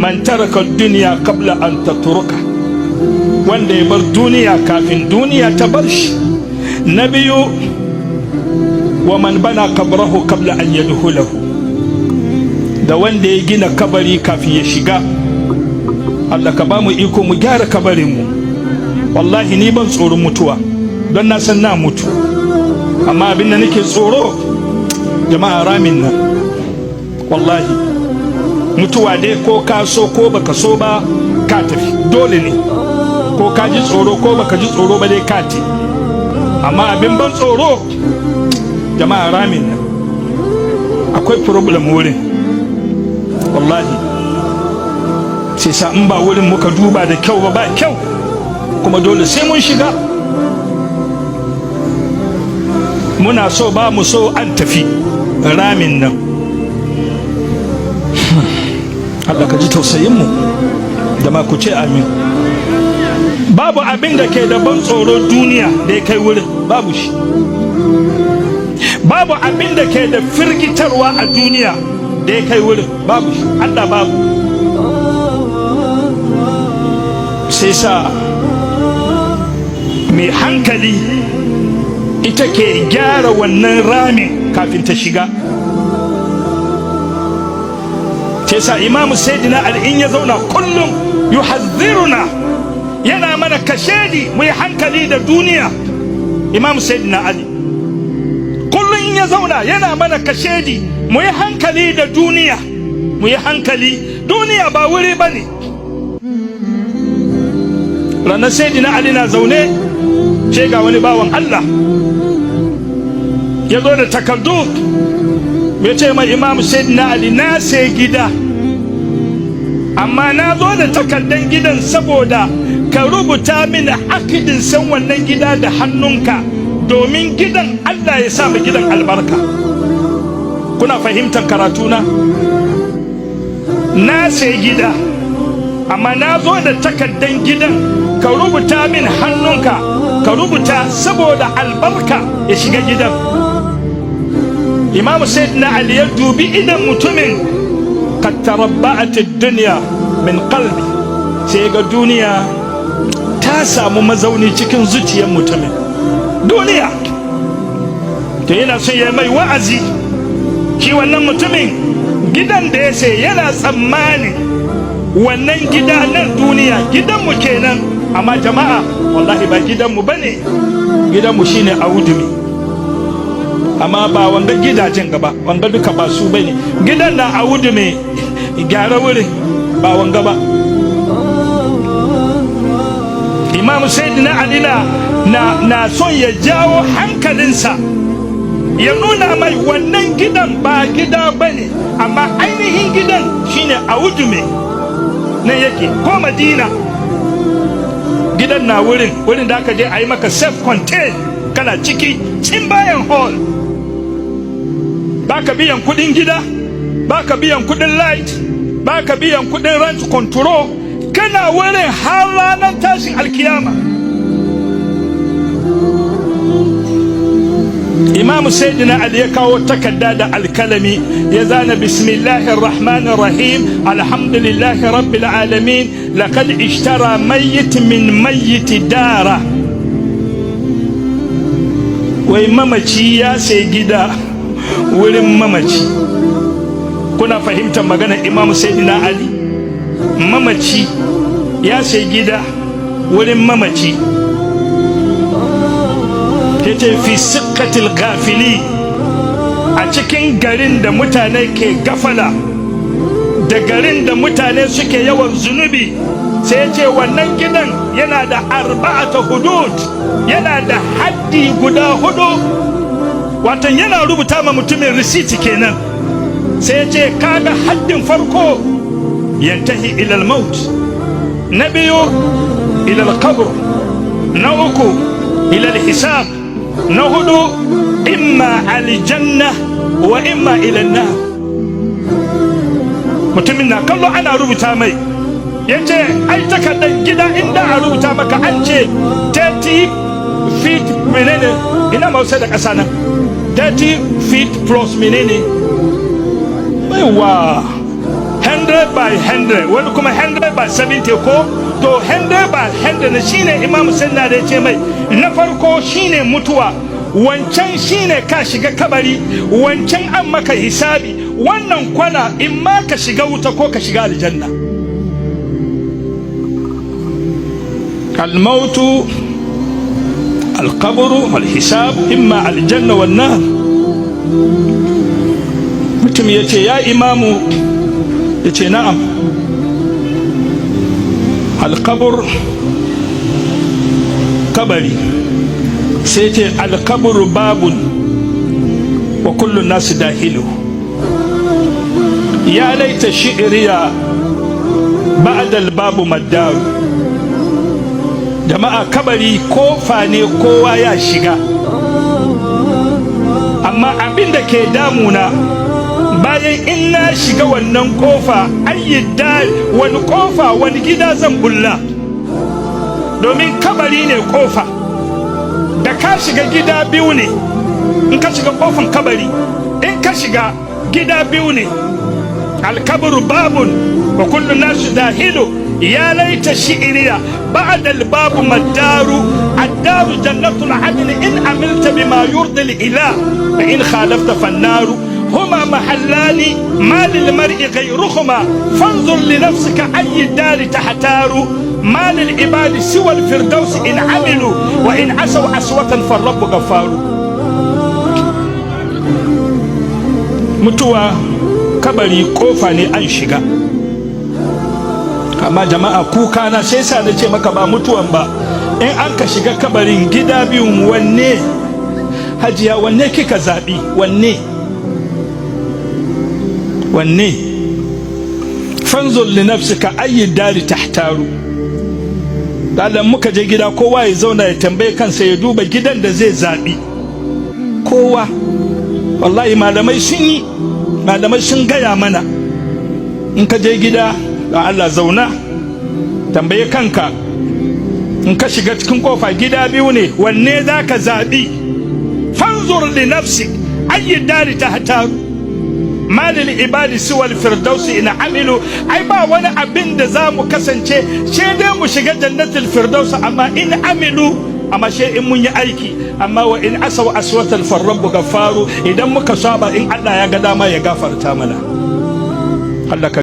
Man taraka duniya qabla an tatruka, wanda ya bar duniya kafin duniya ta bar shi. Na biyu, wa man bana qabrahu qabla an yadkhulahu, da wanda ya gina kabari kafin ya shiga. Allah ka ba mu iko mu gyara kabarinmu. Wallahi ni ban tsoron mutuwa, don na san na mutu, amma abin da nake tsoro, jama'a, ramin nan. Wallahi mutuwa dai, ko ka so ko baka so ba, ka tafi, dole ne. Ko ka ji tsoro ko baka ji tsoro ba dai, ka te. Amma abin ban tsoro, jama'a, ramin nan akwai problem wurin. Wallahi sai sa in ba wurin muka duba da kyau ba, ba kyau, kuma dole sai mun shiga. Muna so ba mu so, an tafi ramin nan. Allah ka ji tausayinmu da ma ku ce amin. Babu abin da ke da ban tsoro duniya da ya kai wurin, babu shi. Babu abin da ke da firgitarwa a duniya da ya kai wurin, babu shi. Allah, babu. Sai sa mai hankali ita ke gyara wannan ramin kafin ta shiga. Sai sa Imamu Sayyidina Ali in ya zauna kullum yuhazziruna, yana mana kashedi mu yi hankali da duniya. Imamu Sayyidina Ali kullum in ya zauna yana mana kashedi mu yi hankali da duniya, mu yi hankali, duniya ba wuri ba ne. Ranar Sayyidina Ali na zaune, ce ga wani bawan Allah ya zo da takardu, ya ce mai, "Imamu Sayyidina Ali, na sai gida, amma na zo da takardan gidan saboda ka rubuta mini akidin san wannan gida da hannunka, domin gidan Allah ya sa mu gidan albarka." Kuna fahimtar karatuna? Na sai gida, amma na zo da takardan gidan, ka rubuta min hannunka, ka rubuta saboda albarka ya shiga gidan. Imam Sayyidina Ali ya dubi idan mutumin, kad tarabba'at ad-dunya min qalbi, sai ga duniya ta samu mazauni cikin zuciyar mutumin. Duniya to yana son ya mai wa'azi. Shi wannan mutumin, gidan da ya sai, yana tsammani wannan gida nan duniya gidanmu kenan. Amma jama'a, wallahi ba gidanmu bane. Gidanmu shine Awudumi, amma ba wanga gidajen gaba, wanga duka ba su bane. Gidan na Awudumi, gyara wurin, ba wanga ba. Imam Sayyidina Ali na son ya jawo hankalinsa, ya nuna mai wannan gidan ba gida bane, amma ainihin gidan shine Awudume nan yake, ko Madina. Gidan na wurin, wurin da aka je a yi maka self contained, kana ciki cin bayan hall, baka biyan kudin gida, baka biyan kudin light, baka biyan kudin rent control, kana wurin har ranar tashin alkiyama. Imamu Sayyidina Ali ya kawo takarda da alkalami, ya zana: "Bismillahir rahmanir rahim, alhamdulillahi rabbil alamin, laqad ishtara mayyit min mayyit dara." Wai mamaci ya sai gida wurin mamaci. Kuna fahimtar maganar Imamu Sayyidina Ali? Mamaci ya sai gida wurin mamaci. Yace: "Fi sikkatil gafili", a cikin garin da mutane ke gafala, da garin da mutane suke yawan zunubi. Sai ya ce wannan gidan yana da arba'ata hudud, yana da haddi guda hudu. Watan yana rubuta ma mutumin risiti kenan. Sai ya ce kaga haddin farko, yantahi ilal maut, na biyu ilal qabr, na uku ilal hisab, na hudu imma aljanna wa imma ilal nar. Mutumin na kallo ana rubuta mai. Ya ce ai takardar gida inda a rubuta maka, an ce 30 feet menene, ina mausa da ƙasa nan, 30 feet plus menene, baiwa 100. 100 by 100, wani kuma 100 by 70 ko. To, 100 by 100 na shine Imam Sanna da ya ce mai na farko shine mutuwa, wancan shine ka shiga kabari, wancan an maka hisabi. Wannan kwana in ma ka shiga wuta ko ka shiga aljanna. Almautu, alkaburu, alhisab, imma aljanna wannan. Mutum ya ce, "Ya imamu," ya ce, "Na'am." Alkabur, kabari. Sai ce, "Alkaburu babun wa kullun nasu dahilu, ya laita shi'riya ba'da babu maddaru." Jama'a, kabari kofa ne, kowa ya shiga. Amma abin da ke damuna, bayan in na shiga wannan kofa, ayyida wani kofa, wani gida zan bulla? Domin kabari ne kofa da ka shiga, gida biyu ne. In ka shiga kofan kabari, in ka shiga, gida biyu ne. Alkabru babun wa kullu nasu dahilu, ya laita shi'iriya ba'da albabu maddaru. Addaru jannatul adn in amilta bima yurdi al-ilah, fa in khalafta fannaru. هما محلان ما للمرء غيرهما، فانظر لنفسك أي الدار تحتار. ما للعباد سوى الفردوس إن عملوا، وإن عصوا عصوة فالرب غفار. Mutuwa, kabari kofa ne, an shiga. Amma jama'a, kuka na sai sa na ce maka ba mutuwan ba, in an ka shiga kabarin, gida biyun wanne? Hajiya, wanne kika zaɓi? Wanne, wanne? Fanzur li nafsika ayi dari tahtaru. Dan muka je gida, kowa ya zauna ya tambaye kansa, ya duba gidan da zai zaɓi. Kowa, wallahi, malamai sun yi, malamai sun gaya mana, in ka je gida, da Allah zauna tambaye kanka, in ka shiga cikin kofa, gida biyu ne, wanne za ka zaɓi? Fanzur li nafsik ayi dari tahtaru. Malil ibadi siwal firdausi in amilu. Ai ba wani abin da za mu kasance sai dai mu shiga jannatul firdaus, amma in amilu, amma sai in mun yi aiki. Amma wa in asaw aswatal farabbu gafaru. Idan muka saba, in Allah ya ga dama ya gafarta mana. Allah ka